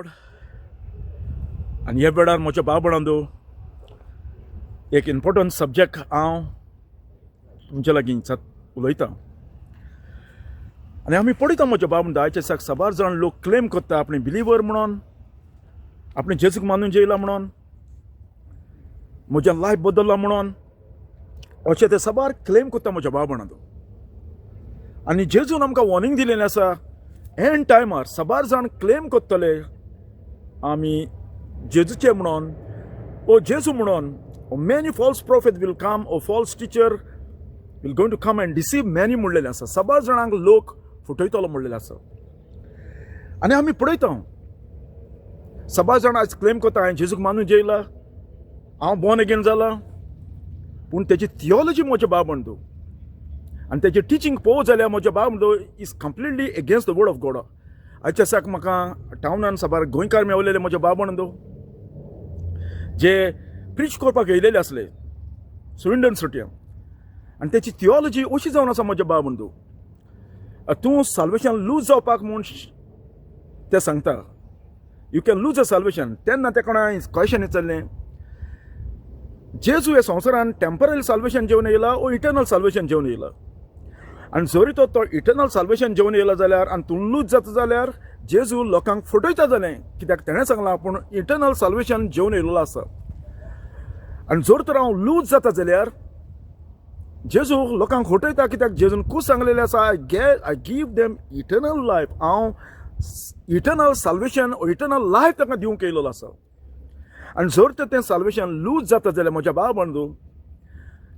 Lord. आनी ह्या वेळार म्हज्या बाबणांदो एक इम्पोर्टंट सब्जेक्ट हांव तुमच्या लागीं उलयतां. आनी आमी पळयता म्हज्या बाब, आयच्या दिसाक साबार जाण लोक क्लेम करता आपणे बिलीवर म्हणून, आपणे जेजूक मानून जेयला म्हणून, म्हज्या लायफ बदल्ला म्हणून, अशें ते साबार क्लेम करता म्हज्या बाबणांदो. आनी जेजून आमकां वॉर्निंग दिलेलें आसा, एंड टायमार साबार जाण क्लेम करतले आमी जेजूचे म्हणून ओ जेजू म्हणून. Many false prophet will come, or false teacher will going to come and deceive many म्हणलेलें आसा. साबार जाणांक लोक फटयतलो म्हणलेलें आसा. आनी आमी पळयता, साबार जाण आयज क्लेम करता, हांवें जेजूक मानून जेयला, हांव बॉर्न अगेन जाला. पूण तेजी थियोलॉजी म्हज्या बाब म्हणतो आनी तेजी टिचींग पळोवं जाल्यार म्हज्या बाब म्हणतो is completely against the word of God. आयच्या दिसाक म्हाका टावनान साबार गोंयकार मेवलेले म्हज्या बाब म्हणतो, जे प्रिच करपाक येयलेले आसले स्विंडन सिटीयान. आनी तेची थियोलॉजी अशी जावन आसा म्हज्या बाब म्हणतो, तूं साल्वेशन लूज जावपाक म्हूण ते सांगता, you can lose a salvation. तेन्ना ते कोणा क्वेशन विचारलें, जेजू हे संवसारान टेंपररी साल्वेशन जेवन येयला ओ इटर्नल साल्वेशन जेवन येयला? आनी जरी तो तो इटर्नल साल्वेशन जेवन येयला जाल्यार आनी तूं लूज जाता जाल्यार जेजू लोकांक फटयता जालें, कित्याक तेणें सांगलां आपूण इटर्नल साल्वेशन जेवन येयलेलो आसा. आनी जर तर हांव लूज जाता जाल्यार जेजू लोकांक फटयता, कित्याक जेजून खूब सांगलेलें आसा, I give them eternal life. हांव इटर्नल साल्वेशन, इटर्नल लायफ तांकां दिवंक येयलेलो आसा. आनी जर तर तें साल्वेशन लूज जाता जाल्यार म्हज्या बाब बंधू,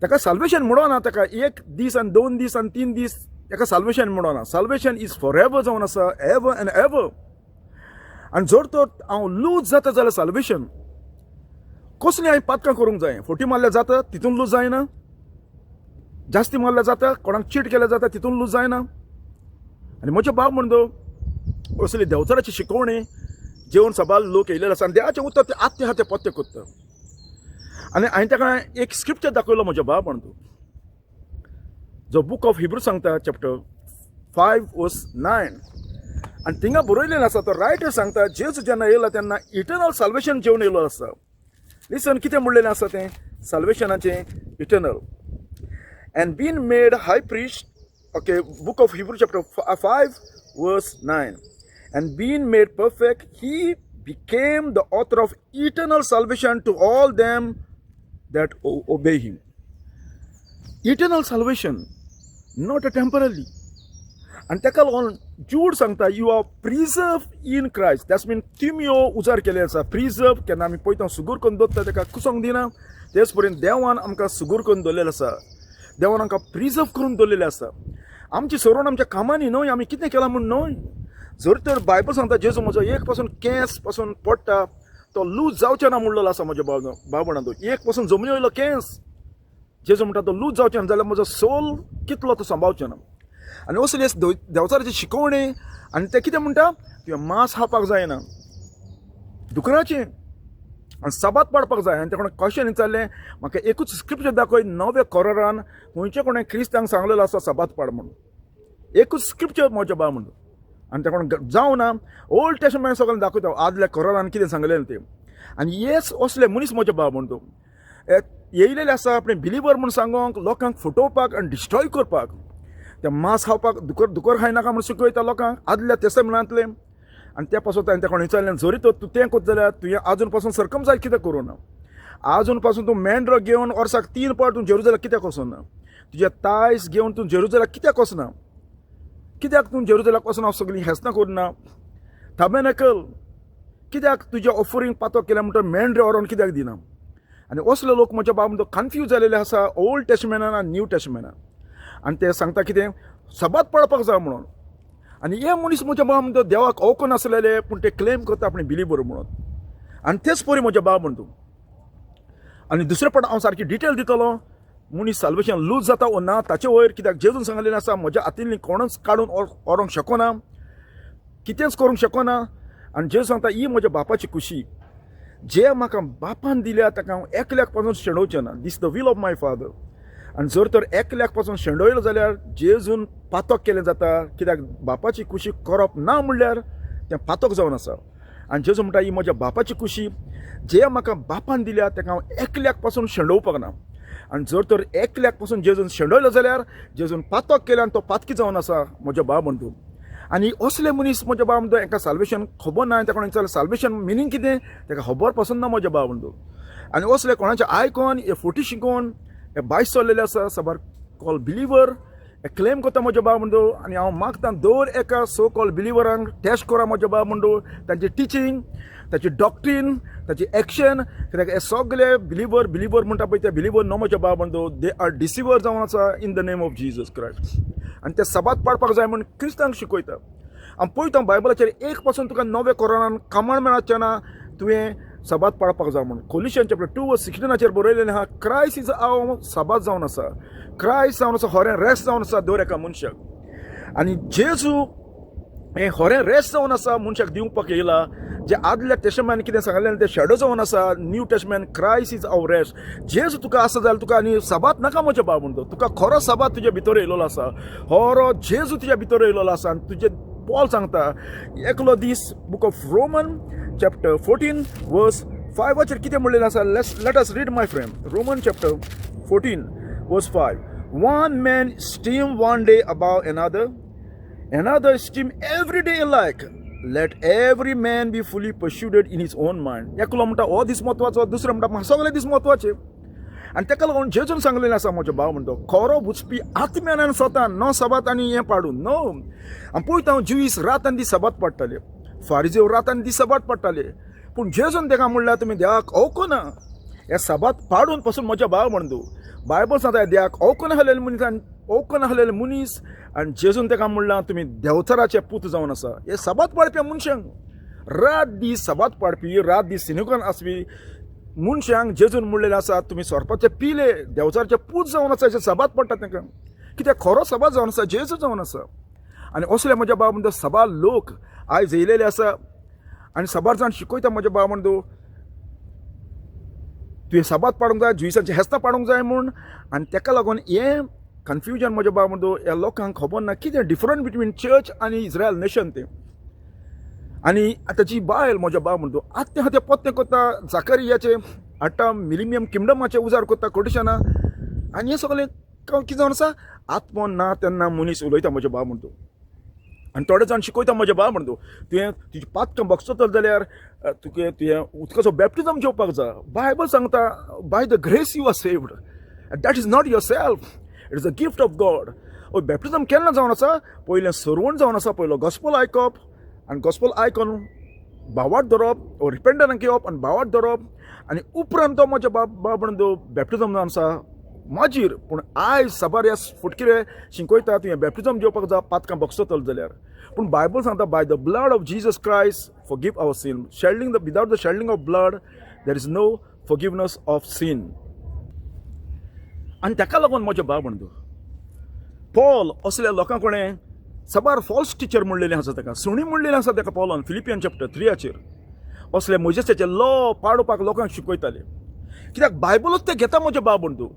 ताका साल्वेशन म्हणना. ताका एक दीस आनी 2 दीस आनी 3 दीस ताका साल्वेशन म्हणना. साल्वेशन is for ever जावन आसा, एवर एंड एवर. आनी जर तर हांव लूज जाता जाल्यार साल्वेशन, कसलीं हांवें पातकां करूंक जाय? फटी मारल्यार जाता, तितून लूज जायना? जास्ती मारल्यार जाता, कोणाक चीट केल्यार जाता, तितून लूज जायना? आनी म्हज्या बाब म्हणतो, असली देंवचाराची शिकवणी जेवन सबार लोक येयलेले आसा आनी देवाचें उतर ते आत्ते आहा ते पत्ते करता. आनी हांवें ताका एक स्क्रिप्चर दाखयलो म्हज्या बाब म्हणतो, जो बूक ऑफ हिब्रू सांगता, चॅप्टर 5 वर्स 9. आनी थिंगा बरयलेलें आसा, तो रायटर सांगता, जेजू जेन्ना येयला तेन्ना इटर्नल साल्वेशन जेवन येयलो आसा. लिसन, कितें म्हणलेलें आसा तें साल्वेशनाचें eternal. And been made high priest, okay, Book of Hebrew chapter 5 verse 9, and been made perfect, he became the author of eternal salvation to all them that obey him. Eternal salvation, not a temporary. आनी ताका लागून जूड सांगता, you are preserve in Christ. That's mean तिम्यो उजार केले आसा. Preserve केन्ना आमी पळयता, सुगूर करून दवरता, ताका कुसोंक दिना. तेच पर्यंत देवान आमकां सुगूर करून दवरलेलें आसा. देवान आमकां प्रिजर्व करून दवरलेलें आसा. आमची सरोण आमच्या कामांनी न्हय, आमी कितें केलां म्हूण न्हय. जर तर बायबल सांगता, जेजू म्हजो एक पासून केंस पासून पडटा तो लूज जावचें ना म्हणलेलो आसा. म्हज्या बाबणांत एक पासून जमनी वयलो केंस, जेजू म्हणटा, तो लूज जावचें ना जाल्यार म्हजो सोल कितलो तो सांबाळचें ना. आनी असली देंवचाराची शिकवणी. आनी ते कितें म्हणटा, तुवें मांस खावपाक जायना दुकराचें आनी साबात पाडपाक जाय. आनी ते कोणें क्वेशन विचारलें, म्हाका एकूच स्क्रिप्चर दाखय, नव्या कोरारान खंयचे कोणें क्रिस्तांक सांगलेलो आसा साबात पाड म्हणून, एकूच स्क्रिप्चर म्हज्या बा म्हणून. आनी ते कोण जावं ना, ओल्ड टेस्टमेंट सगळें दाखयता, आदल्या कोरारान कितें सांगलेलें तें. आनी येस असले मनीस म्हज्या बा म्हणतो येयलेले आसा आपणे बिलिवर म्हूण सांगोंक, लोकांक फटोवपाक आनी डिस्ट्रॉय करपाक. ते मांस खावपाक, दुकर दुकर खायनाका म्हूण शिकयता लोकांक आदल्या तेस्तामेंतांतलें. आनी त्या पासून ताणें तेका विचारलें, जरी तर तूं तें करता जाल्यार तुवें आजून पासून सरकमसायज कित्याक करूं ना? आजून पासून तूं मेंढरो घेवन वर्साक तीन पावट तूं जेरुजलाक कित्याक वचना? तुज्या तायस घेवन तूं जेरुजलाक कित्याक वचना? कित्याक तूं जेरुजलाक वचना, सगळीं हेसनां करिना? थाबेनकल कित्याक तुजें ऑफरींग पातो केलें म्हणटा मेंढरे व्हरोन कित्याक दिना? आनी असले लोक म्हज्या बाब म्हणतो कन्फ्यूज जालेले आसा ओल्ड टेस्टमेंटान आनी न्यू टेस्टमेंटान. आनी ते सांगता कितें, सबात पळोवपाक जाय म्हणून. आनी हे मनीस म्हज्या बाब म्हणतो देवाक ओको नासलेले, पूण ते क्लेम करता आपणे बिलीवर म्हणून. आनी तेच परी म्हज्या बाब म्हणतो, आनी दुसरे पाट हांव सारकी डिटेल दितलो, मनीस साल्वेशन लूज जाता ओ ना ताचे वयर. कित्याक जेजून सांगलेलें आसा, म्हज्या हातींतली कोणूच काडून व्हरूंक शकना, कितेंच करूंक शकना. आनी जेजू सांगता, ही म्हज्या बापाची खुशी, जे म्हाका बापान दिल्या ताका हांव एकल्याक पासून शेणोवचें ना. This the will of my Father. आनी जर तर एकल्याक पासून शेंडयलो जाल्यार जेजून पातक केलें जाता, कित्याक बापाची खुशी करप ना म्हणल्यार तें पातक जावन आसा. आनी जेजू म्हणटा, ही म्हज्या बापाची खुशी, जे म्हाका बापान दिल्या ताका हांव एकल्याक पासून शेंडोवपाक ना. आनी जर तर एकल्याक पासून जेजून शेंडयलो जाल्यार जेजून पातक केलें आनी तो पातकी जावन आसा म्हज्या बाब म्हणटू. आनी असले मनीस म्हज्या बाब म्हणटू हांकां साल्वेशन खबर ना. ताका विचारलें साल्वेशन मिनींग कितें, ताका खबर पासून ना म्हज्या बाब म्हणटू. आनी असले कोणाचें आयकोन हे फोटी शिकोवन हे भायस चल्लेले आसा. साबार कॉल बिलिवर हे क्लेम करता म्हज्या बाब म्हणटू. आनी हांव मागता दर एका सो कॉल बिलिवरांक टेस्ट करा म्हज्या बाब म्हणटू, तांची टिचींग, ताची डॉक्ट्रीन, ताची एक्शन. कित्याक हे सगळे बिलिवर बिलिवर म्हणटा पळय, ते बिलिवर न्हू म्हज्या बाब म्हणटू, they are डिसिवर जावन आसा in the name of Jesus Christ. आनी ते सबात पाळपाक जाय म्हूण क्रिस्तांक शिकयता. आनी पळयता बायबलाचेर एक पासून तुका नव्या कोरानान कामाण मेळचे ना तुवें सबात पाळपाक जाय म्हूण. कोलिशन चॅप्टर 2 वर्स 16नाचेर बरयलेलें आहा, क्रायस्ट is our सबात जावन आसा. क्रायस्ट जावन आसा होरें रेस्ट जावन आसा दर एका मनशाक. आनी जेजू हें होरें रेस्ट जावन आसा मनशाक दिवपाक येयला. जे आदल्या टेस्टमेंट कितें सांगलें तें शेडो जावन आसा. New Testament Christ is our rest. जेजू तुका आसा जाल्यार तुका आनी सबात नाका म्हज्या बाब म्हणटा. तुका खरो सबात तुज्या भितर येयलेलो आसा, खरो जेजू तुज्या भितर येयलेलो आसा. आनी तुजे पॉल सांगता एकलो दीस, book of Roman chapter 14 verse 5आचेर कितें म्हणलेलें आसा, let us read, my friend. Roman chapter 14 verse 5: "One man esteem one day above another, another esteem every day alike. Let every man be fully persuaded in his own mind." एकलो म्हणटा हो दीस म्हत्वाचो, दुसरो म्हणटा म्हाका सगळे दीस म्हत्वाचे. आनी ताका लागून जेजून सांगलेलें आसा म्हज्या भाव म्हणटा, खरो वचपी आत्म्यान स्वता नो सबात आनी हें पाडून नो. आनी पळयता हांव, जुईस रात आनी दीस सबात पडटाले, फारिजेव रात आनी दीस सबात पडटाले. पूण जेजून ताका म्हणल्यार तुमी देवाक अवको ना हे सबात पाडून पासून. म्हज्या भाव म्हणटू, बायबल सांगता देवाक अवको नासलेले मनीस आनी अवको नासलेले मनीस. आनी जेजून ताका म्हणलां तुमी देवचाराचे पूत जावन आसा. हे सबात पाळपी मनशांक, रात दीस सबात पाळपी, रात दीस सिनेगॉगान आसपी मनशांक जेजून म्हणलेलें आसा तुमी सोरपाचे पिले, देवचाराचे पूत जावन आसा. सबात पडटा तांकां, कित्याक खरो सबात जावन आसा जेजू जावन आसा. आनी असले म्हज्या बाबा म्हणटा सबार लोक आयज येयलेले आसा. आनी सबार जाण शिकयता म्हज्या बाबा म्हणटा, तुवें सबात पाडूंक जाय, जुईसांचें हेस्तां पाडूंक जाय म्हूण. आनी ताका लागून हें कन्फ्युजन म्हज्या बाबा म्हणटा, ह्या लोकांक खबर ना कितें डिफरंट बिटवीन चर्च आनी इस्रायल नेशन तें. आनी ताची बायल म्हज्या बाब म्हणटा आत्या आहा तें पोत्तें करता, जाकरियाचें हाडटा, मिलिनियम किंगडमाचें उजार करता कोटेशनां. आनी हें सगळें कितें जावन आसा, आत्मो ना तेन्ना मनीस उलयता म्हज्या बाब म्हणटा. आनी थोडे जाण शिकयता म्हज्या बाब म्हणटा, तुवें तुजी पातकां बगसतलो जाल्यार तुगे तुवें उदकाचो बॅप्टिजम घेवपाक जाय. बायबल सांगता, by the grace you are saved, that is not yourself, it is a gift of God. O baptism केन्ना जावन आसा? पयलें सर्वण जावन आसा, पयलो गॉस्पल आयकप आनी गॉस्पल आयकोन भावार्थ धरप, ओ रिपेंटन घेवप आनी भावार्थ धरप, आनी उपरांत तो म्हज्या बाब बाब म्हणून बॅप्टिजम जावन आसा मागीर. पूण आयज साबार ह्या फुटकिरे शिकयता तुवें बॅप्टिजम घेवपाक जाय पातकां बगसतलो जाल्यार. पूण बायबल सांगता, by the blood of Jesus Christ forgive our sin. Shedding the Without the shedding of blood there is no forgiveness of sin. आनी ताका लागून म्हज्या बाब म्हणटा, पॉल असल्या लोकां कोणें साबार फॉल्स टिचर म्हणलेलें आसा, ताका सुणी म्हणलेलें आसा ताका पॉलान फिलिपियन चॅप्टर 3आचेर. असले मोजेसाचे लॉ पाडोवपाक लोकांक शिकयताले, कित्याक बायबलूच ते घेता म्हज्या बाब म्हणटू.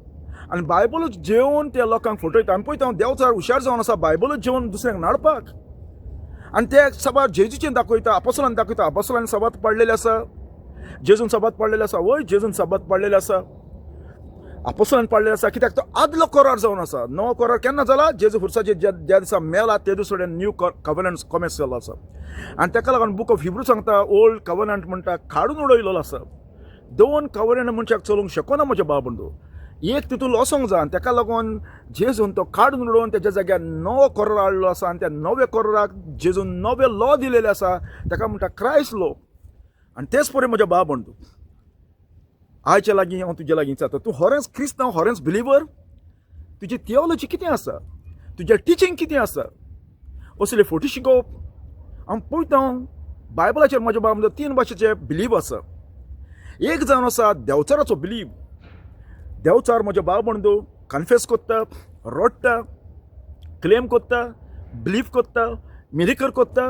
आनी बायबलूच जेवन त्या लोकांक फटयता. आनी पळयता हांव, देवचार हुशार जावन आसा बायबलूच जेवन दुसऱ्यांक नाडपाक. आनी ते साबार जेजूचें दाखयता, आपोसलान दाखयता, आपोसलान सबात पाडलेले आसा, जेजून सबात पाडलेले आसा. वय, जेजून सबात पाडलेले आसा, आपोसलान पाडलेले आसा, कित्याक तो आदलो करार जावन आसा. नवो करार केन्ना जाला? जेजू खुर्साचेर ज्या ज्या दिसा मेला ते दिसा न्यू कवनंट कॉमेस जालो आसा. आनी ताका लागून बूक ऑफ हिब्रू सांगता, ओल्ड कवनंट म्हणटा काडून उडयलेलो आसा. दोन कवनंट मनशाक चलोवंक शकना म्हज्या बाब बंधू, एक तितून वचोंक जाय. आनी ताका लागून जेजून तो काडून उडोवन तेज्या जाग्यार नवो करार हाडलो आसा. आनी त्या नव्या कराराक जेजून नवे लॉ दिलेले आसा, ताका म्हणटा क्रायस्ट लॉ. आनी तेच परी म्हज्या बाब बंधू, आयच्या लागीं हांव तुज्या लागीं विचारता, तूं होरेंच क्रिस्तांव, होरेंच बिलिवर? तुजी थियोलॉजी कितें आसा? तुजें टिचींग कितें आसा? असले फोटी शिकोवप. हांव पळयता हांव बायबलाचेर म्हज्या बाबा म्हणटा, तीन भाशेचे बिलीव आसा. एक जावन आसा देंवचाराचो बिलीव. देंवचार म्हज्या बाब म्हणटू कन्फेस कोत्ता, रडटा, क्लेम कोत्ता, बिलीव कोत्ता, मिरेकल कोत्ता,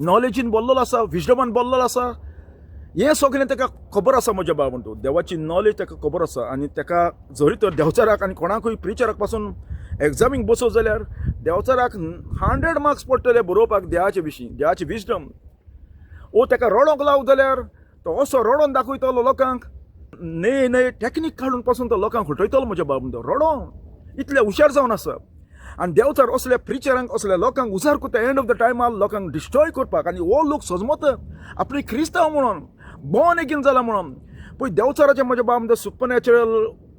नॉलेजीन बोल्लोलो आसा, विजडमान बोल्लोलो आसा. हें सगळें ताका खबर आसा म्हज्या बाब म्हणटू, देवाची नॉलेज ताका खबर आसा. आनी ताका जरी तर देंवचाराक आनी कोणाकूय प्रिचराक पासून एग्जामीक बसोत जाल्यार देंवचाराक 100 मार्क्स पडटले बरोवपाक देवाचे विशीं, देवाचे विजडम. ओ ताका रडोंक लाव जाल्यार तो असो रडोन दाखयतलो लोकांक. नये नये टॅक्नीक काडून पासून तो लोकांक फटयतलो म्हज्या बाब. तो रडोन इतले हुशार जावन आसा. आनी देंवचार असल्या प्रिचरांक, असल्या लोकांक उजार करता एंड ऑफ the टायमार लोकांक डिस्ट्रॉय करपाक. आनी हो लोक सजमत आपली क्रिस्तांव म्हणून, बॉर्न एगेन जाला म्हणून. पळय, देंवचाराचें म्हज्या बाब म्हणटा सुपर नॅचरल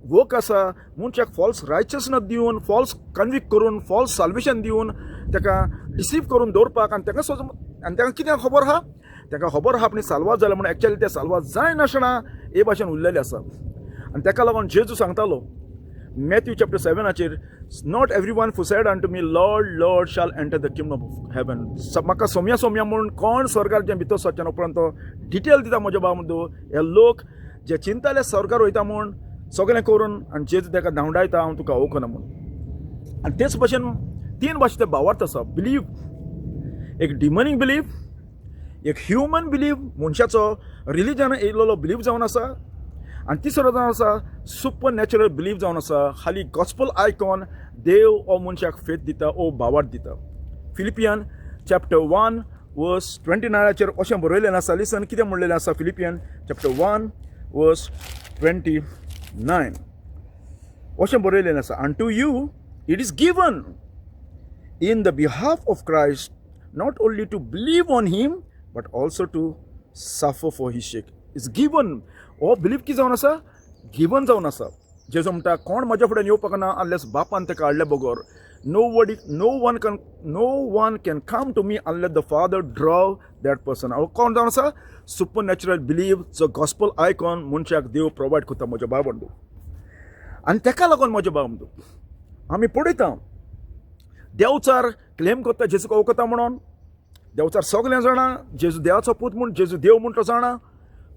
वर्क आसा. मनशाक फॉल्स रायचसनस दिवन, फॉल्स कन्विक्ट करून, फॉल्स साल्वेशन दिवन ताका डिसीव करून दवरपाक. आनी ताका सज आनी ताका कितें खबर आहा? ताका खबर आहा आपली साल्वार जालें म्हणून. एक्चुअली ते साल्वार जायनासतना हे भाशेन उरलेले आसा. आनी ताका लागून जेजू सांगतालो मॅथ्यू चॅप्टर 7आचेर, "Not every one who said unto me, 'Lord, Lord,' shall enter the kingdom of heaven." म्हाका सोमया सोमया म्हणून कोण स्वर्गार भितर सरचे ना. उपरांत तो डिटेल दिता म्हज्या बाबा मुदो. हे लोक जे चिंताले स्वर्गार वयता म्हूण सगळें करून, आनी जेजू ताका धांवडायता, हांव तुका वळखना म्हूण. आनी तेच भशेन तीन भाशे ते भावार्थ आसा बिलीव. एक डिमनीक बिलीव, एक ह्युमन बिलीव, मनशाचो रिलिजन येयलेलो बिलीव जावन आसा, आनी तिसरो जावन आसा सुपर नॅचरल बिलीव जावन आसा. खाली गॉस्पल आयकॉन देव हो मनशाक फेथ दिता ओ भावार्थ दिता. फिलिपियन चॅप्टर 1 वर्स 29आचेर अशें बरयलें आसा. लिसन, कितें म्हणलेलें आसा? Philippian chapter 1 verse 29 अशें बरयलें आसा, "Unto you it is given in the behalf of Christ not only to believe on him but also to suffer for his sake." Is given. हो बिलीव कितें जावन आसा? गिवन जावन आसा. जेजू म्हणटा, कोण म्हज्या फुड्यान येवपाक ना अनलेस बापान ताका हाडले बगर. No one can come to me unless the Father draw that person. हो कोण जावन आसा? सुपर नॅचरल बिलीव जो गॉस्पल आयकॉन मनशाक देव प्रोवायड करता म्हज्या बाबंडू. आनी ताका लागून म्हज्या बाबंडू आमी पळयता, देवचार क्लेम करता जेजूक वळखता म्हणून. देवचार सगळें जाणा, जेजू देवाचो पूत म्हूण, जेजू देव म्हूण तो जाणा,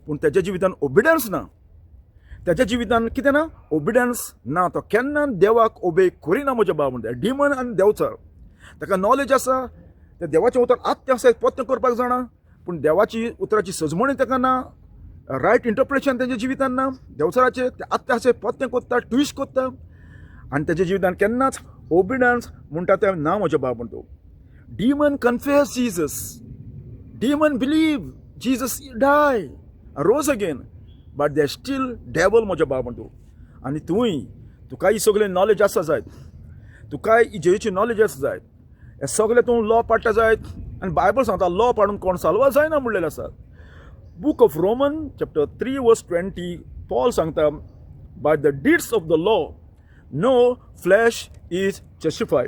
पूण तेज्या जिवितान ओबिडियन्स ना. तेज्या जिवितान कितें ना? ओबिडियन्स ना. तो केन्ना देवाक ओबे करिना म्हज्या बाब म्हणटा. डिमन आनी देवचार, ताका नॉलेज आसा, ते देवाचें उतर आत्तें आसा, पोत्तें करपाक जाणा, पूण देवाची उतराची सजमणी ताका ना, रायट इंटरप्रिटेशन तेज्या जिवितान ना. देवचाराचें ते आत्तें आसा, पोत्तें करता, ट्विस्ट करता, आनी तेज्या जिवितान केन्नाच ओबिडियन्स म्हणटा तें ना म्हज्या बाब म्हणटा. Demon confess Jesus, demon believe Jesus die, rose again, but they still devil म्हज्या बाब म्हणटा. आनी तूंय, तुकाय ही सगळें नॉलेज आसा जायत, तुकाय ही जेजूची नॉलेज आसा जायत, हें सगळें तूं लॉ पाडटा जायत. आनी बायबल सांगता, लॉ पाडून कोण साल्वार जायना म्हणलेलें आसा. Book of Roman chapter 3 verse 20, Paul सांगता, "By the deeds of the law no flesh is justify."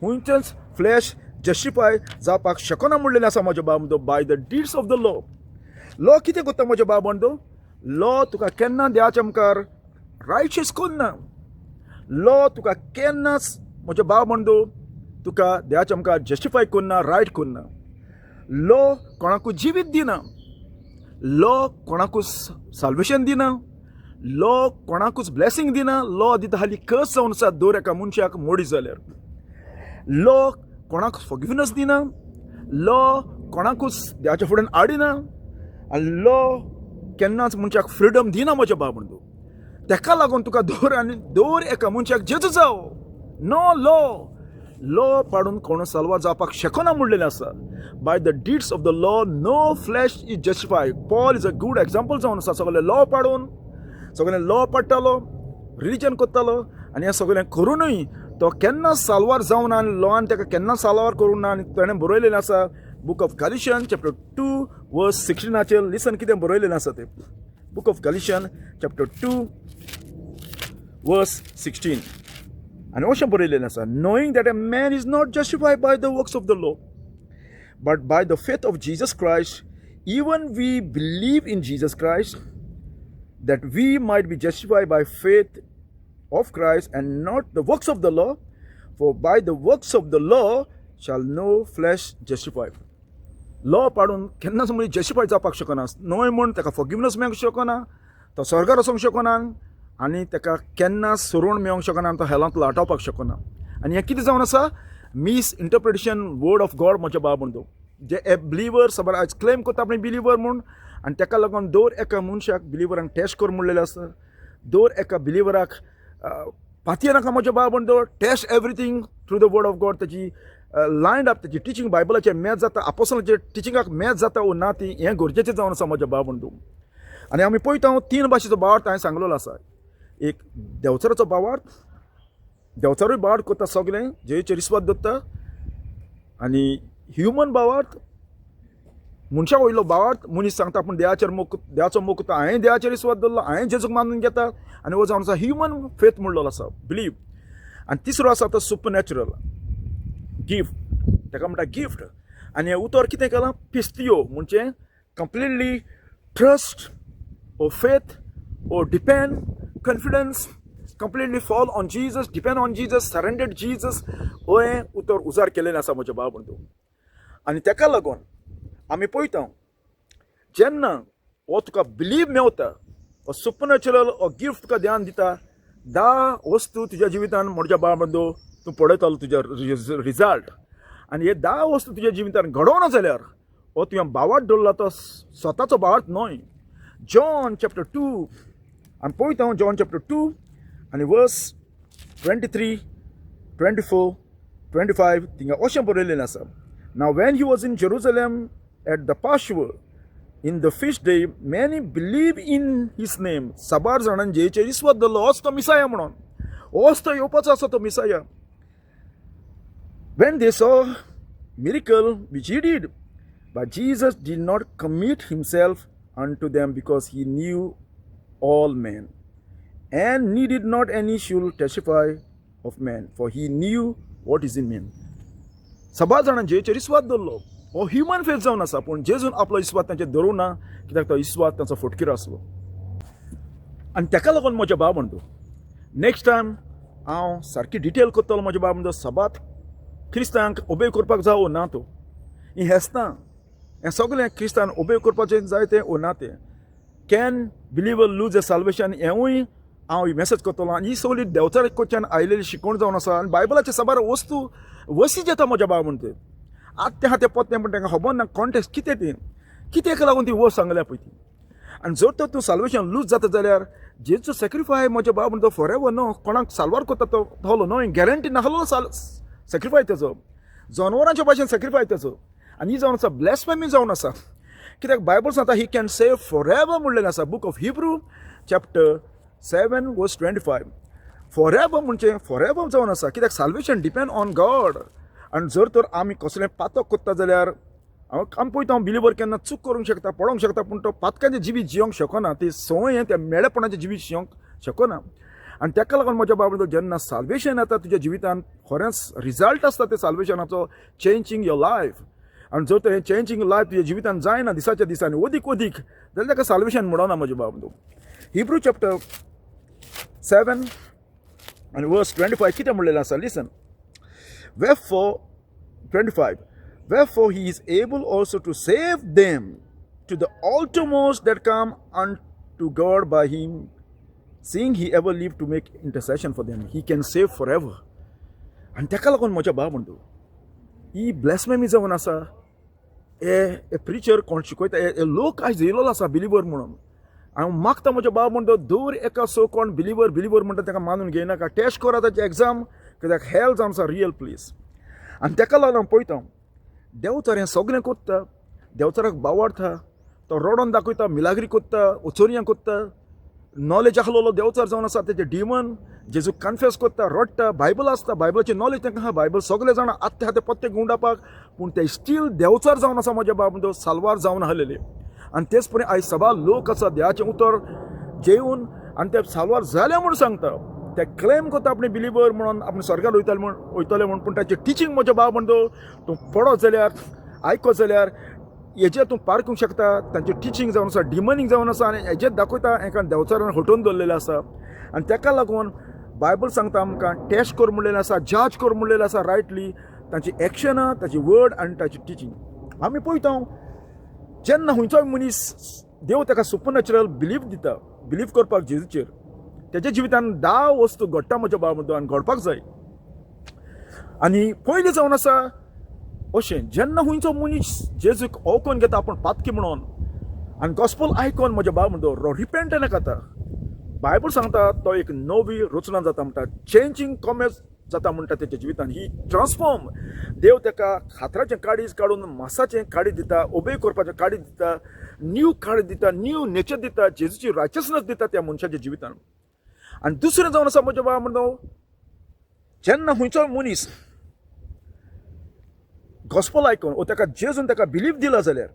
खंयचेच फ्लॅश जस्टिफाय जावपाक शकना म्हणलेलें आसा म्हज्या बाब. By the deeds of the law. Law कितें करता म्हज्या बाब म्हणतो? लॉ तुका केन्ना देवाच्या मुखार रायचियस करना. लॉ तुका केन्नाच म्हज्या बाब म्हणतो तुका देवाच्या मुखार जस्टिफाय करना, रायट करना. लॉ कोणाकूय जिवीत दिना, लॉ कोणाकूच साल्वेशन दिना, लॉ कोणाकूच ब्लेसिंग दिना. लॉ दिता हाली कर्स जावन आसा दर एका मनशाक मोडी जाल्यार. लॉ कोणाक फॉरगिवनस दिना, लॉ कोणाकूच देवाच्या फुड्यान हाडिना, आनी लॉ केन्नाच मनशाक फ्रिडम दिना म्हज्या बाब म्हणतो. तेका लागून तुका दर आनी दर एका मनशाक जेजू जाव. No law. लॉ पाडून कोण साल्वार जावपाक शकना म्हणलेलें आसा. By the deeds of the law no flesh is justify. Paul is a good example जावन आसा. सगळें लॉ पाडून, सगळें लॉ पाडटालो, रिलिजन करतालो, आनी हें सगळें करुनूय तो केन्ना साल्वार जावना आनी लॉन ताका केन्ना साल्वार करूंक ना. आनी ताणें बरयलेलें आसा Book of Galatian chapter 2 verse 16आचेर. Listen, कितें बरयलेलें आसा तें. Book of Galatian chapter 2 verse 16, आनी अशें बरयलेलें आसा, "Knowing that a man is not justified by the works of the law but by the faith of Jesus Christ, even we believe in Jesus Christ that we might be justified by faith of Christ and not the works of the law, for by the works of the law shall no flesh justify." Law पाडून केन्नाच मनीस justify जावपाक शकना. न्हय म्हूण ताका फॉरगिवनस मेळूंक शकना, तो स्वर्गार वचोंक शकना, आनी ताका केन्ना सरण मेळोंक शकना, आनी तो हेलांत लाटोवपाक शकना. आनी हें कितें जावन आसा? Misinterpretation word of God म्हज्या बाब म्हणतो. जे ए बिलीवर सबर आयज क्लेम करता आपणे बिलीवर म्हूण, आनी ताका लागून दर एका मनशाक बिलीवरांक टेस्ट कर म्हणलेलें आसा. दर एका बिलीवराक पातये नाका म्हज्या बाब म्हणतो. Test everything through the word of God. ताची लायन अप, तेजी टिचींग बायबलाचें मॅच जाता, आपोसलाचें टिचिंगाक मॅच जाता वो ना ती, हें गरजेचें जावन आसा म्हज्या भाव बंधू. आनी आमी पळयता, हांव तीन भाशेचो भावार्थ हांवें सांगलेलो आसा. एक देंवचाराचो भावार्थ, देंवचारूय भावार्थ करता सगळें, जेजूचेर विस्वास दवरता. आनी ह्युमन भावार्थ, मनशा वयलो भावार्थ, मनीस सांगता आपूण देवाचेर मोग, देवाचो मोग करता, हांवें देवाचेर विस्वास दवरलो, हांवें जेजूक मानून घेता, आनी हो जावन आसा ह्युमन फेथ म्हणलेलो आसा, बिलीव. आनी तिसरो आसा तो सुपर नॅचरल गिफ्ट, ताका म्हणटा गिफ्ट. आनी हें उतर कितें केलां? पिस्तियो, म्हणजे completely trust or faith or depend, confidence, completely fall on Jesus, depend on Jesus, surrendered Jesus, हें उतर उजार केलेलें आसा म्हज्या भाव बंधू. आनी ताका लागून आमी पळयता, जेन्ना हो तुका बिलीव मेवता, हो सुपरनॅचरल हो गिफ्ट तुका ध्यान दिता, धा वस्तू तुज्या जिवितान म्हज्या भाव बंधू तूं पळयतलो तुज्या रिजल्ट. आनी हे 10 वस्तू तुज्या जिवितान घडोवना जाल्यार हो तुवें भावार्थ दवरला तो स्वताचो भावार्थ न्हय. जॉन चॅप्टर 2 आमी पळयता, जॉन चॅप्टर 2 आनी वर्स 23, 24, 25, थिंगा अशें बरयलेलें आसा. Now when he was in Jerusalem at the Passover in the feast day, many believe in his name. साबार जाणांनी जेजूचेर विस्वास दवरलो, होच तो मिसाया म्हणून, होच तो येवपाचो आसा तो मिसाया. When they saw miracle which he did, but Jesus did not commit himself unto them, because he knew all men and needed not any should testify of man, for he knew what is in man. सबार जाणां जेजूचेर विस्वास दवरलो, हो human faith जावन आसा, पूण जेजून आपलो विस्वास तांचेर धरूं ना, कित्याक तो विस्वास तांचो फटकिरो आसलो. आनी ताका लागून म्हज्या भाव म्हणतो, नेक्स्ट टायम हांव सारकी डिटेल करतलो म्हज्या भाव म्हणतो, सबात क्रिस्तांक ओबे करपाक जावो ना तो, ही हेस्तां हें सगळें क्रिस्तान ओबे करपाचें जाय तें ओ ना तें, can believer lose a salvation, हेंवूय हांव ही मेसेज करतलो. आनी ही सगळी देंवचारा कडच्यान आयलेली शिकवण जावन आसा. आनी बायबलाचे साबार वस्तू वसी येता म्हज्या भाव म्हणते, आतां आहा तें पोत्तें, पूण तांकां खबर ना कॉन्टेक्स्ट कितें ती, कित्याक लागून ती वस्त सांगल्या पळय ती. आनी जर तर तूं साल्वेशन लूज जाता जाल्यार जेजू सॅक्रिफाय म्हज्या भाव म्हणटा फॉर एवर न्हू, कोणाक साल्वार करता तो तसलो न्हय, गॅरंटी नासलो साल सॅक्रिफाय तेजो, जनवरांच्या भाशेन सॅक्रिफाय तेजो. आनी ही जावन आसा ब्लॅस्फेमी जावन आसा, कित्याक बायबल सांगता he can save for ever म्हणलेलें आसा, Book of Hebrew chapter 7 verse 25. For ever म्हणजे फॉर एवर जावन आसा, कित्याक साल्वेशन डिपेंड ऑन गॉड. आनी जर तर आमी कसलें पातक करता जाल्यार हांव आमी पळयता, हांव बिलिवर केन्ना चूक करूंक शकता, पडोंक शकता, पूण तो पातकांचें जिवीत जियोंक शकना, ती संवय त्या मेळेपणाचें जिवीत जियोंक शकना. आनी ताका लागून म्हज्या बाबा, जेन्ना साल्वेशन येता तुज्या जिवितान, खरेंच रिजल्ट आसता ते साल्वेशनाचो, चेंजींग your life. आनी जर तर हें चेंजींग लायफ तुज्या जिवितान जायना दिसाच्या दिसांनी अदीक अदीक जाल्यार ताका साल्वेशन म्हणना म्हज्या बाबा. हिब्रू चॅप्टर 7 आनी वर्स 25 कितें म्हणलेलें आसा? Listen. Wherefore, 25, wherefore he is able also to save them to the uttermost that come unto God by him, seeing he ever lived to make intercession for them. He can save forever. आनी ताका लागून म्हज्या भाव म्हणतो, ही ब्लॅस्फेमी जावन आसा. हे preacher कोण शिकयता, हे लोक आयज येयलेलो आसा बिलिवर म्हणून. हांव मागता म्हज्या भाव म्हणतो, दर एका सो कोण बिलिवर बिलिवर म्हणटा ताका मानून घेयनाका, टेस्ट करा ताची एग्जाम, कित्याक हेल जावन आसा रियल प्लेस. आनी ताका लागून हांव पळयता, देंवचार हें सगळें करता, देंवचाराक बावडटा, तो रडोन दाखयता, मिलाग्री करता, ओचोरियां करता, नॉलेज आसलेलो देंवचार जावन आसा. तेजे डिमन जेजू कन्फेस करता, रडटा, बायबल आसता, बायबलाची नॉलेज तांकां आहा, बायबल सगळे जाणां, आत्ते आहा ते पत्ते गुंडापाक, पूण ते स्टील देंवचार जावन आसा म्हज्या बाब, साल्वार जावन आसलेले. आनी तेच परी आयज सबार लोक आसा, देवाचें उतर जेवन आनी ते साल्वार जाले म्हूण सांगता, ते क्लेम करता आपणे बिलिवर म्हणून, आपण स्वर्गार वयतले म्हूण, वयतले म्हूण, पूण ताचें टिचींग म्हज्या बाब म्हणतो, तूं पडत जाल्यार, आयकत जाल्यार हेजेर तूं पारखूंक शकता, तांचें टिचींग जावन आसा डिमनीक जावन आसा. आनी हेजेर दाखयता हेका देंवचारान हटोवन दवरलेलें आसा. आनी ताका लागून बायबल सांगता आमकां, टेस्ट कर म्हणलेलें आसा, जज कर म्हणलेलें आसा रायटली, तांची एक्शनां, ताची वर्ड आनी ताची टिचींग. आमी पळयता, जेन्ना खंयचोय मनीस देव ताका सुपरनॅचरल बिलीफ दिता, बिलीफ करपाक जेजूचेर, तेज्या जिवितान 10 वस्तू घडटा म्हज्या बाबा म्हणतो, आनी घडपाक जाय. आनी पयलीं जावन आसा अशें, जेन्ना खंयचो मनीस जेजूक ओळखून घेता आपूण पातकी म्हणून, आनी गॉस्पल आयकोन म्हज्या बाबा म्हणतो रिपेंटन जाता, बायबल सांगता तो एक नवी रचना जाता म्हणटा, चेंजींग कॉमेस जाता म्हणटा तेच्या जिवितान. ही ट्रान्सफॉर्म. देव ताका फातराचें काडीज काडून मासाचें काडीज दिता, ओबे करपाचें काडीज दिता, न्यू काडीज दिता, न्यू नेचर दिता, जेजूची रायचसनस दिता त्या मनशाच्या जिवितान. आनी दुसरें जावन आसा म्हज्या बाबा म्हणटा, जेन्ना खंयचो मनीस गॉस्पल आयकून ओ ताका जेजून ताका बिलीफ दिला जाल्यार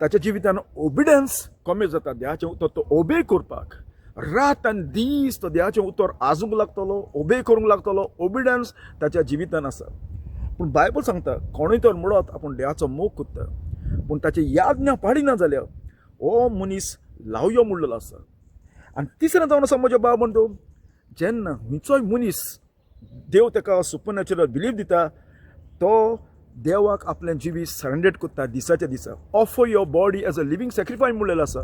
ताच्या जिवितान ओबिडन्स कमी जाता. देवाचें उतर तो ओबे करपाक रात आनी दीस तो देवाचें उतर आजूंक लागतलो, ओबे करूंक लागतलो. ओबिडन्स ताच्या जिवितान आसा. पूण बायबल सांगता, कोणूय तर म्हणत आपूण देवाचो मोग करता पूण ताची याज्ञा पाडिना जाल्यार हो मनीस लावयो म्हणलेलो आसा. आनी तिसरें जावन आसा म्हज्या बाब म्हणतो, जेन्ना खंयचोय मनीस देव ताका सुपरनॅचरल बिलीफ दिता, तो देवाक आपलें जिवीत सरेंडर करता दिसाच्या दिसा. Offer your body as a living sacrifice म्हणलेलें आसा.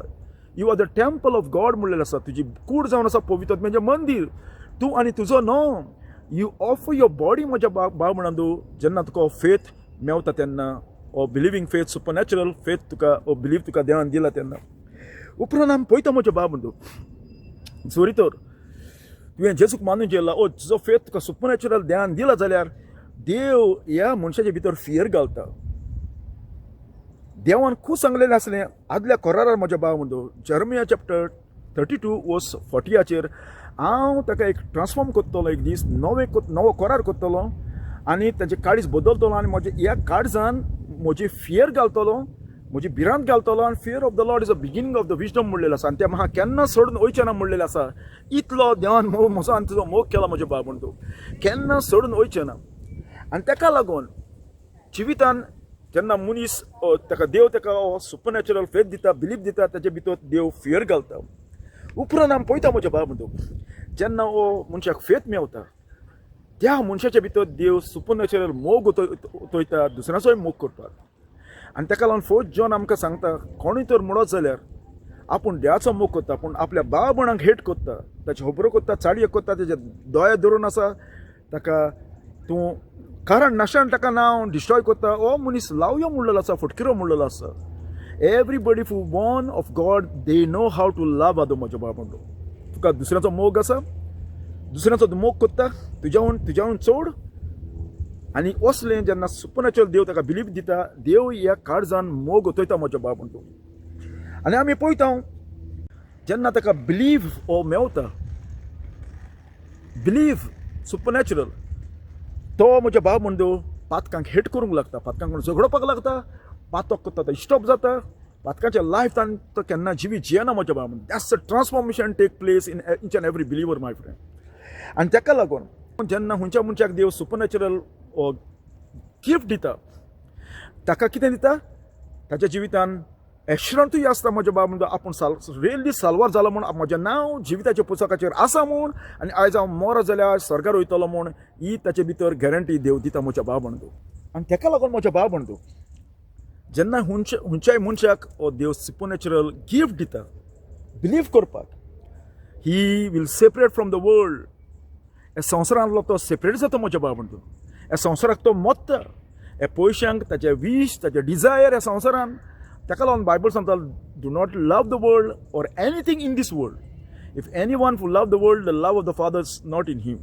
You are the temple of God म्हणलेलें आसा. तुजी कूड जावन आसा पवित्र म्हणजे मंदीर, तूं आनी तुजो न्हू. You offer your body म्हज्या भाव म्हणून तूं जेन्ना तुका फेथ मेवता तेन्ना, ओ बिलिवींग फेथ, सुपरनॅचरल फेथ तुका ओ बिलीफ तुका देवान दिला तेन्ना. उपरांत आमी पळयता म्हज्या भाव म्हणटू, जरी तर तुवें जेजूक मानून जेला ओ तुजो फेथ तुका सुपरनॅचरल देवान दिला जाल्यार देव ह्या मनशाच्या भितर फियर घालता. देवान खूब सांगलेलें आसलें आदल्या करारार म्हज्या भाव म्हणतो, जर्मिया चॅप्टर 32 वर्स 40याचेर, हांव ताका एक ट्रान्सफॉर्म करतलो, एक दीस नवें नवो करार करतलो आनी तांचे काळीज बदलतलो आनी म्हज्या ह्या काळजान म्हजी फियर घालतलो, म्हजी भिरांत घालतलो. आनी fear of the Lord is a beginning of the wisdom म्हणलेलें आसा. आनी तें म्हाका केन्ना सोडून वयचें ना म्हणलेलें आसा. इतलो देवान म्हजो आनी तुजो मोग केला म्हज्या बाब म्हणतो, केन्ना सोडून वयचें ना. आनी ताका लागून जिवितान जेन्ना मनीस ताका देव ताका सुपरनॅचरल फेथ दिता, बिलीफ दिता, ताचे भितर देव फियर घालता. उपरांत आमी पळयता म्हज्या बाब म्हणतो, जेन्ना हो मनशाक फेथ मेवता, त्या मनशाच्या भितर देव सुपरनॅचरल मोग उतयता, दुसऱ्याचोय मोग करपाक. आनी ताका लागून फोर्थ जॉन आमकां सांगता, कोणूय तर म्हणत जाल्यार आपूण देवाचो मोग करता पूण आपल्या भाव भयणांक हेट करता, ताची खबरो करता, चाडयो करता, तेजे दोळे धरून आसा ताका तूं कारण नाशान ताका नांव डिस्ट्रॉय करता, हो मनीस लावयो म्हणलेलो आसा, फटकिरो म्हणलेलो आसा. Everybody who born of God, they know how to love other. म्हज्या बाबा म्हणलो, तुका दुसऱ्याचो मोग आसा, दुसऱ्याचो तूं मोग करता तुज्याहून चड. आनी असलें जेन्ना सुपरनॅचरल देव ताका बिलीफ दिता, देव ह्या काळजान मोग ओतयता म्हज्या बाब म्हणटो. आनी आमी पळयता, जेन्ना ताका बिलीव हो मेवता, बिलीव सुपरनॅचरल, तो म्हज्या बाब म्हणतो पातकांक हेट करूंक लागता, पातकांक झगडोवपाक लागता, पातक करता तो स्टॉप जाता, पातकाच्या लायफ तो केन्ना जिवीत जियेना म्हज्या बाब म्हणटा. That's a transformation take place in each and every believer, my friend. आनी ताका लागून जेन्ना खंयच्या मनशाक देव सुपरनॅचरल गिफ्ट दिता, ताका कितें दिता, ताच्या जिवितान एश्रंतूय आसता म्हज्या बाब म्हणटा, आपूण साल रियली साल्वार जालो म्हूण, म्हजें नांव जिविताच्या पुस्तकाचेर आसा म्हूण, आनी आयज हांव मरो जाल्यार स्वर्गार वयतलो म्हूण, ही ताचे भितर गॅरंटी देव दिता म्हज्या बाब म्हणटा. आनी ताका लागून म्हज्या बाब म्हणटा, जेन्ना खंयच्याय मनशाक हो देव सुपरनॅचरल गिफ्ट दिता बिलीव करपाक, he will separate from the world. ह्या संवसारांतलो तो सेपरेट जाता म्हज्या बाब म्हणटा. ह्या संवसाराक तो मोत्ता, ह्या पयशांक, ताचे वीश, ताचे डिजायर ह्या संवसारान. ताका लागून बायबल सांगता, do not love the world or anything in this world. If anyone who love the world, the love of the Father is not in him.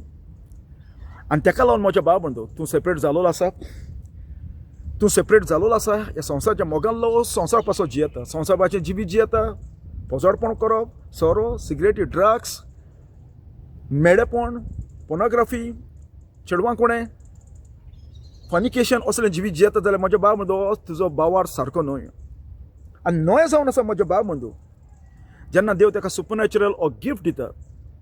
आनी ताका लागून म्हज्या बाब म्हणटा, तूं सेपरेट जालोलो आसा, तूं सेपरेट जालोलो आसा ह्या संवसाराच्या मोगानलो, संवसार पासो जियेता, संवसाराचें जिवीत जियेता, पोजडपण करप, सोरो, सिगरेटी, ड्रग्स, मेडेपण, पोर्नोग्राफी, चेडवां कोणें फॉर्निकेशन, असलें जिवीत जियेता जाल्यार म्हज्या बाब म्हणतो, तुजो बावार सारको न्हय. आनी न्हय जावन आसा म्हज्या बाब म्हणतो, जेन्ना देव ताका सुपरनॅचरल हो गिफ्ट दिता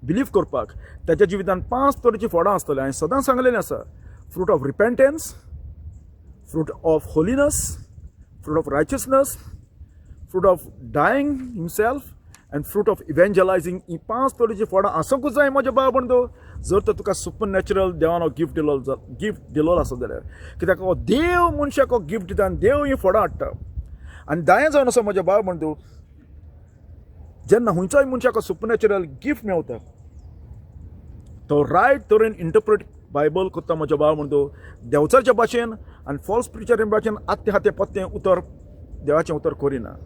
बिलीव करपाक, ताच्या जिवितान पांच तरेचीं फळां आसतलीं. हांवें सदांच सांगलेलें आसा, fruit of repentance, fruit of holiness, fruit of righteousness, fruit of dying himself and fruit of evangelizing. ही पांच तरेचीं फळां आसूंकूच जाय म्हज्या बाब म्हणतो, जर तर तुका सुपरनॅचरल देवान हो गिफ्ट दिलोलो आसा जाल्यार. कित्याक हो देव मनशाक हो गिफ्ट दिता आनी देव ही फळां हाडटा. आनी दायें जावन आसा म्हज्या बाब म्हणतो, जेन्ना खंयचोय मनशाक सुपरनॅचरल गिफ्ट मेवता, तो रायट तरेन इंटरप्रेट बायबल करता म्हज्या बाब म्हणतो, देंवचारच्या भाशेन आनी फॉल्स प्रिचराच्या भाशेन आत्ते हाते पत्तें उतर देवाचें उतर करिना.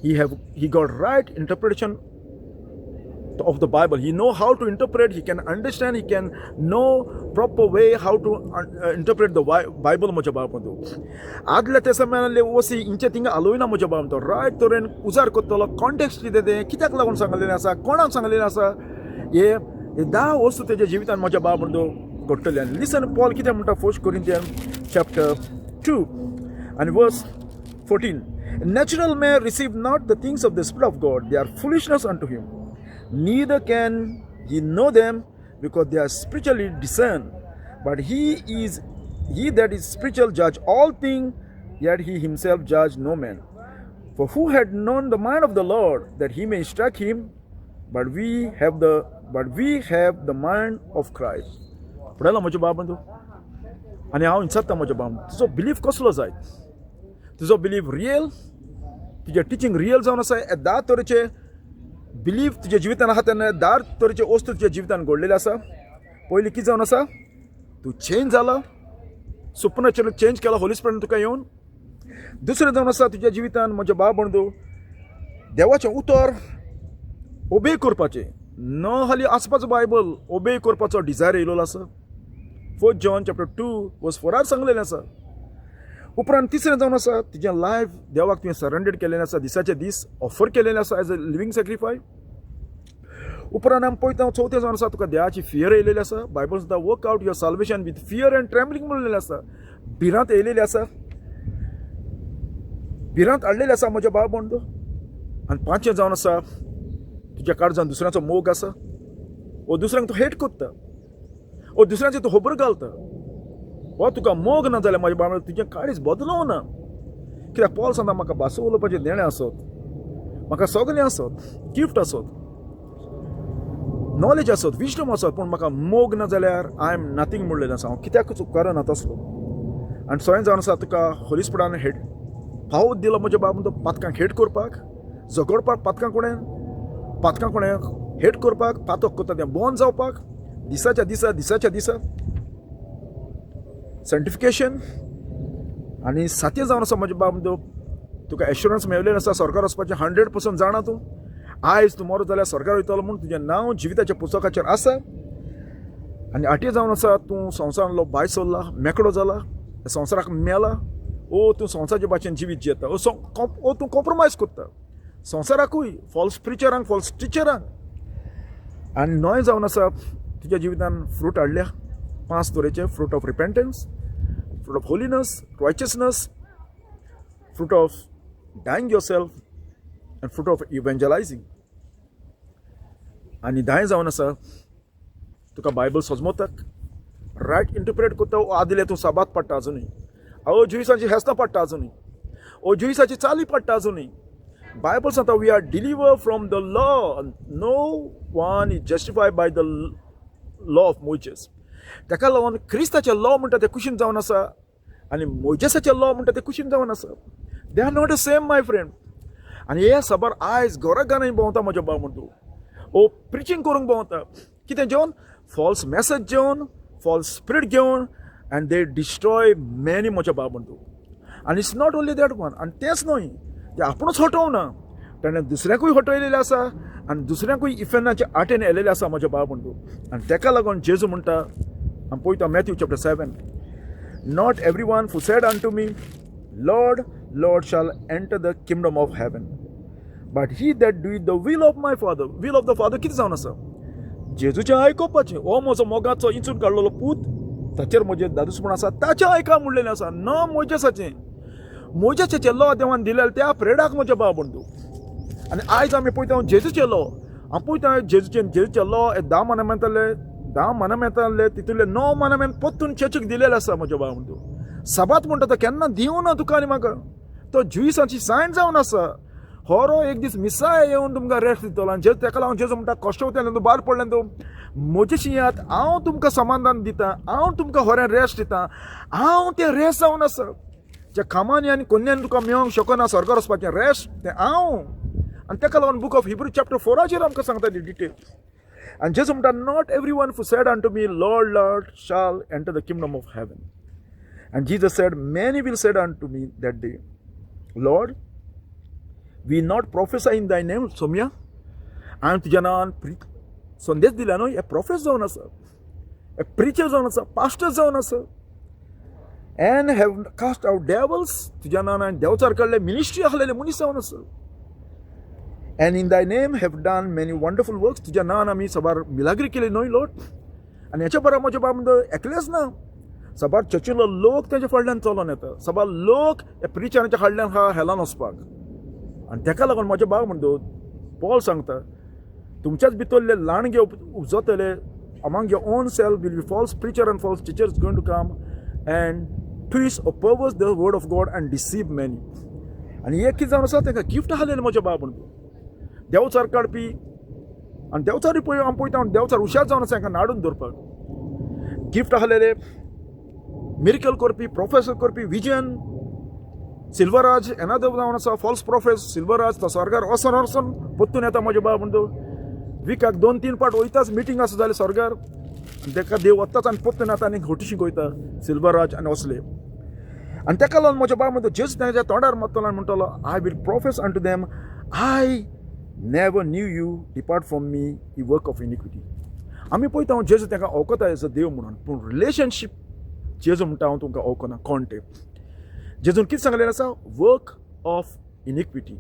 He got right interpretation. of the Bible. He know how to interpret, he can understand, he can know proper way how to interpret the Bible म्हज्या बाब तूं. आदल्या तेस्तामेंतांतले वसी इंचे थिंगा आलोयना म्हज्या बाब तो. रायट तरेन उजार करतलो, कॉन्टेक्स्ट कितें तें, कित्याक लागून सांगलेलें आसा, कोणाक सांगलेलें आसा, हे धा वस्तू तेज्या जिवितान म्हज्या बाब म्हणतो घडटले. आनी लिसन, पॉल कितें म्हणटा फर्स्ट कोरिंथियन चॅप्टर 2 आनी verse 14. Natural man receive not the things of the Spirit of God, they are foolishness unto him, neither can he know them because they are spiritually discerned. But he that is spiritual judge all things, yet he himself judge no man. For who had known the mind of the Lord that he may instruct him? But we have the mind of Christ. पळयला म्हज्या बाबा तूं? आनी हांव विचारता म्हज्या बाबा, तुजो बिलीफ कसलो जायत? तुजो बिलीफ रियल, तुजें टिचींग रियल जावन आसा? हे धा तरेचे बिलीफ तुज्या जिवितान आहा तेन्ना धा तरेचे वस्तू तुज्या जिवितान घडलेले आसा. पयलीं कितें जावन आसा? तूं चेंज जाला, सुपरनॅचरल चेंज केला होली स्पिरिटान तुका येवन. दुसरें जावन आसा तुज्या जिवितान म्हज्या बाब म्हणू, देवाचें उतर ओबे करपाचें, न हाली आसपाचो बायबल ओबे करपाचो डिजायर येयलेलो आसा. Fourth John chapter 2 verse फोरार सांगलेलें आसा. उपरांत तिसरें जावन आसा, तुजें लायफ देवाक तुवें सरेंडर केलेलें आसा, दिसाचे दीस ऑफर केलेलें आसा एज अ लिवींग सॅक्रिफाय. उपरांत आमी पळयता, चवथें जावन आसा, तुका देवाची फियर येयलेली आसा. बायबल सुद्दां "Work out your salvation with fear and trembling" म्हणलेलें आसा. भिरांत येयलेली आसा, भिरांत हाडलेली आसा म्हज्या बाब म्हणतो. आनी पांचवें जावन आसा, तुज्या काळजान दुसऱ्यांचो मोग आसा, ओ दुसऱ्यांक तूं हेट कोत्ता, ओ दुसऱ्यांची तूं खबर घालता, हो तुका मोग ना जाल्यार म्हज्या बाबा तुजें काळीज बदलोवं ना. कित्याक पॉल सांगता, म्हाका भासो उलोवपाचें देणें आसत, म्हाका सगळें आसत, गिफ्ट आसत, नॉलेज आसत, विजडम आसत, पूण म्हाका मोग ना जाल्यार I am nothing म्हणलेलें आसा. हांव कित्याकूच उपकारना तसलो. आनी स्वयं जावन आसा, तुका होली स्पिरिटान हेड पावत दिलो म्हज्या बाबा तो पातकांक हेट करपाक, झगडपाक, पातकां कोणें, पातकां कोणें हेट करपाक, पातक करता तें बंद जावपाक, दिसाच्या दिसा, दिसाच्या दिसा सँक्टिफिकेशन. आनी सातयें जावन आसा म्हज्या बाब तो, तुका एश्युरन्स मेळलेलें आसा स्वर्गार वचपाचें. 100% जाणा तूं, आयज तूं मरो जाल्यार स्वर्गार वयतलो म्हूण तुजें नांव जिविताच्या पुस्तकाचेर आसा. आनी आठये जावन आसा, तूं संवसारांतलो भायर सरला, मेकळो जाला, संवसाराक मेला, ओ तूं संवसाराचे भाशेन जिवीत जियेता, ओ ओ तूं कॉम्प्रोमायज करता संवसाराकूय, फॉल्स प्रिचरांक, फॉल्स टिचरांक. आनी णव जावन आसा, तुज्या जिवितान फ्रूट हाडल्या पांच तरेचे: fruit of repentance, fruit of holiness, righteousness, fruit of dying yourself and fruit of evangelizing. आनी धाय जावन आसा, तुका बायबल सजमोताक रायट इंटरप्रेट करता. आदले तूं साबात पडटा अजुनूय, ओ जुईसांची हेस्तां पडटा अजुनूय, ओ जुईसाची चाली पडटा अजुनूय. बायबल सांगता, we are deliver from the law. No one is justified by the law of Moses. ताका लागून क्रिस्ताचें लॉ म्हणटा तें कुशीन जावन आसा आनी मोजेसाचें लॉ म्हणटा तें कुशीन जावन आसा. They are not the same, my friend. आनी हे साबार आयज घरा घरांनी भोंवता म्हज्या बाब म्हणटू, ओ प्रिचींग करूंक भोंवता. कितें घेवन? फॉल्स मॅसेज घेवन, फॉल्स स्पिरीट घेवन, and they destroy many म्हज्या बाब म्हणटू. आनी it's not only that one. आनी तेंच न्हय, ते आपुणूच हटोवना, ताणें दुसऱ्याकूय हटयलेलें आसा आनी दुसऱ्यांकूय इफेर्नाच्या आटेन येयलेलें आसा म्हज्या बाब म्हणटू. आनी तेका लागून जेजू म्हणटा, आमी पळयता Matthew chapter 7, "Not every one who said unto me, 'Lord, Lord,' shall enter the kingdom of heaven, but he that doeth the will of my Father." Will of the Father कितें जावन आसा? जेजूचें आयकुपाचें. हो म्हजो मोगाचो इंचून काडलेलो पूत, ताचेर म्हजें दादूसपण आसा, ताचें आयका म्हणलेलें आसा, न मोजेसाचें. मोजेसाचें लॉ देवान दिलेलें त्या प्रेडाक म्हज्या बाब म्हणटू. आनी आयज आमी पळयता जेजूचें लॉ, आमी पळयता जेजूचें लॉ, हे 10 मनामेंताले, 10 मनामेंताले, तितूंतले णव मनामेंत परतून चर्चीक दिलेलें आसा म्हज्या बाब म्हणटू. साबात म्हणटा तो केन्ना दिवना तुका आनी म्हाका. तो जुईसाची सायन जावन आसा. होरो एक दीस मिसाय येवन तुमकां रेस्ट दितलो. आनी जेजू, तेका लागून जेजू म्हणटा, कश्ट वतलें तूं, भार पडलें तूं, म्हजेशी येयात, हांव तुमकां समाधान दिता, हांव तुमकां होरें रेस्ट दिता. हांव तें रेस्ट जावन आसा. ज्या कामांनी आनी कोन्यान तुका मेळोंक शकना स्वर्गार वचपाचें रेस्ट, तें हांव. आनी तेका लागून बुक ऑफ हिब्रू चॅप्टर 4आचेर आमकां सांगता ती डिटेल. आनी जेजू म्हणटा, "Not every one who said unto me, 'Lord, Lord,' shall enter the kingdom of heaven." And Jesus said, "Many will said unto me that day, 'Lord, we not prophesy in thy name?'" Saumya, हांवें तुज्या नांवान संदेश दिला न्हय, हे profess जावन आसा, हे preacher जावन आसा, पास्टर जावन आसा. And have cast out devils, तुज्या नांवान देवचार काडले, मिनिस्ट्री आसलेले मनीस जावन आसा. And in thy name have done many wonderful works, तुज्या नांवान आमी साबार मिलाग्री केली न्हय लॉर्ड. आनी हेच्या बरोबर म्हज्या बाब म्हणटा, एकलेच ना, साबार चर्चींतलो लोक तेंच्या फाटल्यान चलोन येता, साबार लोक ह्या प्रिचरांच्या फाटल्यान हा हेलान वचपाक. आनी तेका लागून म्हज्या बाब म्हणटा, पॉल सांगता, तुमच्याच भितरले Landge उपजतले. Among your own self will be false preacher and false teachers going to come and twist or perverse the word of God and deceive many. आनी एक कितें जावन आसा, तांकां गिफ्ट आसलेलें म्हज्या बाब म्हणटा, देवचार काडपी. आनी देवचारूय पळय आमी पळयता, देवचार हुशार जावन आसा तांकां नाडून दवरपाक. गिफ्ट आसलेले, मिरकल करपी, प्रोफेसर करपी, विजन. सिल्वराज एनादर जावन आसा, फॉल्स प्रोफेस सिल्वराज. तो स्वर्गार वचोन वचोन परतून येता म्हज्या बाब म्हणटा. विकाक दोन तीन पाट वयताच, मिटींग आसा जाल्यार स्वर्गार, आनी तेका देव वताच आनी परतून येता आनी घोटी शिकयता सिल्वराज आनी असले. आनी तेका लागून म्हज्या बाब म्हणटा, जेजू तेच्या तोंडार मारतलो आनी म्हणटलो, "I will profess unto them, I never knew you, depart from me, ye work of iniquity." आमी पळयता हांव जेजू तांकां वळखता एज अ देव म्हणून, पूण रिलेशनशीप जेजू म्हणटा, हांव तुमकां वळखना कोण ते. जेजून कितें सांगलेलें आसा? वर्क ऑफ इनिक्विटी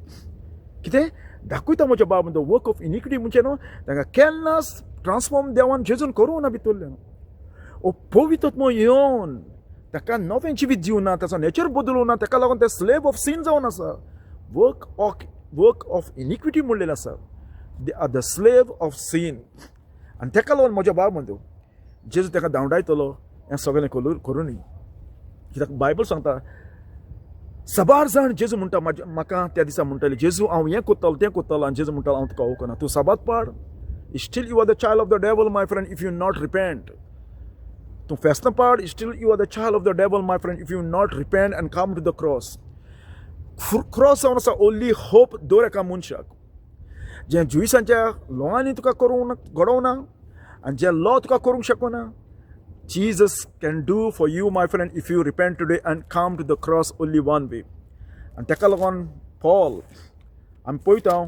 कितें दाखयता म्हज्या बाब म्हणटा. वर्क ऑफ इनिक्विटी म्हणजे न्हू, तांकां केन्नाच ट्रान्सफॉर्म देवान जेजून करूं ना भितरल्यान. ओ पवित्र येवन ताका नवें जिवीत दिवना, ताचो नेचर बदलूं ना. ताका लागून ते स्लेव ऑफ सीन जावन आसा. वर्क ऑफ इनिक्विटी म्हणलेलें आसा. They are the slave of sin. आनी ताका लागून म्हज्या बाब म्हणटा, जेजू ताका धांवडायतलो. हें सगळें करूं न्ही, कित्याक बायबल सांगता, साबार जाण जेजू म्हणटा, म्हाज्या म्हाका त्या दिसा म्हणटाले, "जेजू, हांव हें करतलो, तें करतलो." आनी जेजू म्हणटालो, "हांव तुका वळखना. तूं साबात पाड, still you are the child of the devil, my friend, if you not repent. तूं फेस्तां पाड, still you are the child of the devil, my friend, if you not repent and come to the cross." Cross जावन आसा only hope दर एका मनशाक. जें जुईसांच्या लॉवांनी तुका करूंक घडोवना आनी जें लॉ तुका करूंक शकना, Jesus can do for you, my friend, if you repent today and come to the cross. Only one way. आनी ताका लागून पॉल आमी पळयता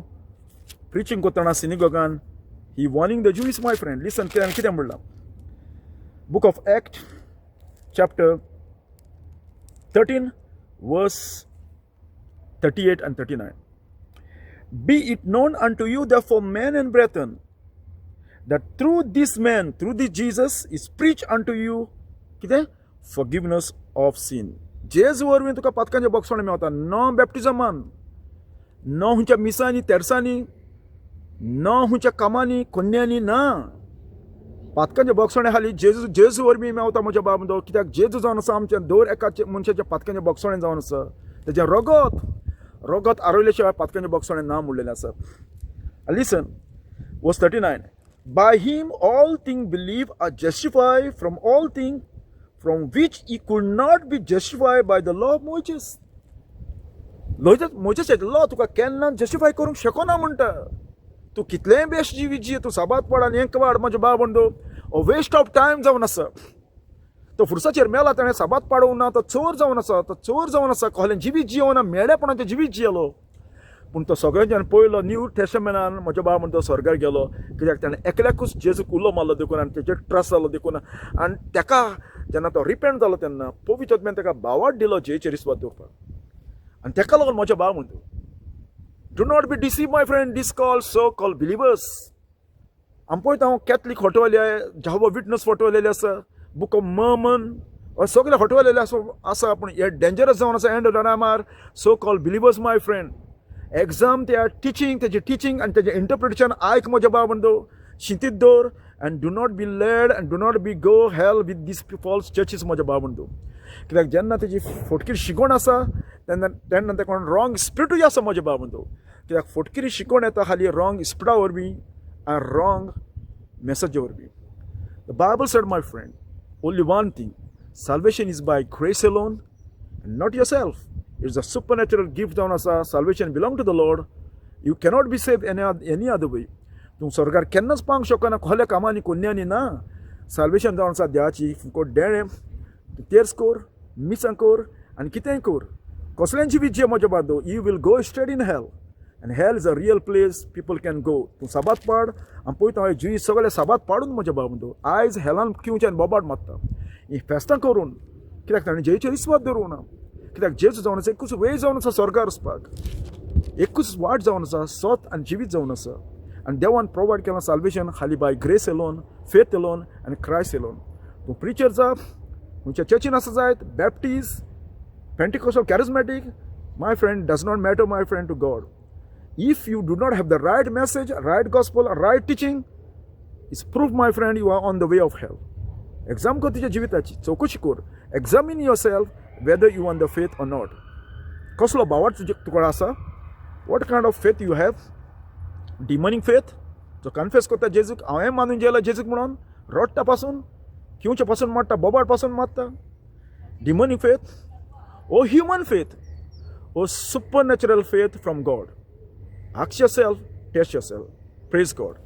प्रिचींग करतना सिनिगोगान, he warning the Jews, my friend. Listen, कितें कितें म्हणलां? Book of Act, chapter 13, verse 38 and 39. "Be it known unto you, therefore, men and brethren, that through this man, through this Jesus, is preached unto you, कितें, forgiveness of sin." जेजू वरवीं तुका पातकांचे बक्षण मेवता, न बॅप्टिजमान, न खंयच्या मिसांनी, तेरसांनी, न खंयच्या कामांनी, कोन्यांनी ना. पातकांचे बक्षणे खाली जेजू जेजू वरवीं मेवता म्हज्या बाब. कित्याक जेजू जावन आसा आमच्या दर एका मनशाच्या पातकांचे बक्षणे जावन आसा. तेजें रगत, रगत आरयले शिवाय पातकांचे बक्षणे ना म्हणलेलें आसा. Listen, verse 39. "By him all things believe are justified from all things from which ye could not be justified by the law of Moses." Moses law तुका केन्ना जस्टिफाय करूंक शकना म्हणटा. तूं कितलेंय बेस्ट जिवीत जी, तूं साबात पड आनी हें कवाड, म्हज्या बाब म्हणटा, वेस्ट ऑफ टायम जावन आसा. तो फुरसाचेर मेला, ताणें साबात पाडूंक ना. तो चोर जावन आसा, तो चोर जावन आसा, कहलें जिवीत जियोना, मेळेपणाचें जिवीत जियेलो. पूण तो सगळ्यांच्यान पयलो न्यू टेस्टमेंटान म्हज्या बाब म्हणटा, स्वर्गार गेलो. कित्याक ताणें एकल्याकूच जेजूक उलो मारलो देखून आनी तेजेर ट्रस्ट जालो देखून. आनी तेका जेन्ना तो रिपेंट जालो तेन्ना पवित्र आत्म्यान तेका बावाट दिलो जेचेर विस्वास दवरपाक. आनी तेका लागून म्हज्या बाब म्हणटा, do not be deceive, my friend, this call so call believers. आमी पळयता हांव, कॅथलीक फटवले, जेहोवा विटनस फटवलेले आसा, बुक ऑफ मर्मन सगळे फटवलेले आसा आसा. पूण हे डेंजरस जावन आसा. एंड टायमार so call believers, my friend, examine त्या टिचींग, तेजें टिचींग आनी तेजें इंटरप्रिटेशन आयक म्हज्या बाब म्हणटा, शिंतीत दवर and do not be led and do not be go hell with this false churches. म्हज्या बाब म्हणटा, कित्याक जेन्ना तेजी फोटकीर शिकवण आसा तेन्ना तेन्ना ते कोण रॉंग स्पिरिटूय आसा म्हज्या बाब म्हणटा. कित्याक फोटकिरी शिकवण येता खाली रॉंग स्पिरिटा वरवीं आनी रॉंग मेसेजी वरवीं. The Bible said, my friend, only one thing: salvation is by grace alone, and not yourself. It's a supernatural gift जावन आसा. Salvation belong to the Lord. You cannot be saved any other way. तूं स्वर्गार केन्नाच पावंक शकना कहल्या कामांनी, कोन्यांनी ना. Solvation जावन आसा देवाची फुकट देणें. तूं तेर्स कोर, मिसां कोर आनी कितेंय कोर, कसलेंय जिवीत जिये म्हज्या बांदो, you will go straight in hell. And hell is a real place people can go. तूं साबात पाड आनी पळयता हांवें जुई सगळे साबात पाडून म्हज्या भाव बंधू आयज हेलान किंवच्यान बोबाट मारता ही फेस्तां करून. कित्याक ताणें जेजूचेर विस्वास दवरूंक ना. कित्याक जेजू जावन आसा एकूच वे जावन आसा स्वर्गार वचपाक, एकूच वाट जावन आसा, सत आनी जिवीत जावन आसा. आनी देवान प्रोवायड केलां साल्वेशन खाली by grace alone, faith alone आनी क्रायस्ट एलोन. तूं प्रिचर जा, खंयच्या चर्चीन आसा जायत, Baptist, Pentecostal, Charismatic, my friend, does not matter, my friend, to God. If you do not have the right message, right gospel, right teaching, it's proof, my friend, you are on the way of hell. Exam कर तुज्या जिविताची, चवकशी कर. Examine yourself whether you on the faith or not. कसलो भावार्थ तुजे तुका आसा? What kind of faith you have? Demonic faith जो कन्फेस करता जेजूक, हांवें मानून जेला जेजूक म्हणून रडटा पासून, किंवचे पासून मारता, बोबाट पासून मारता. Demonic faith or human faith or supernatural faith from God? Ask yourself, test yourself. Praise God.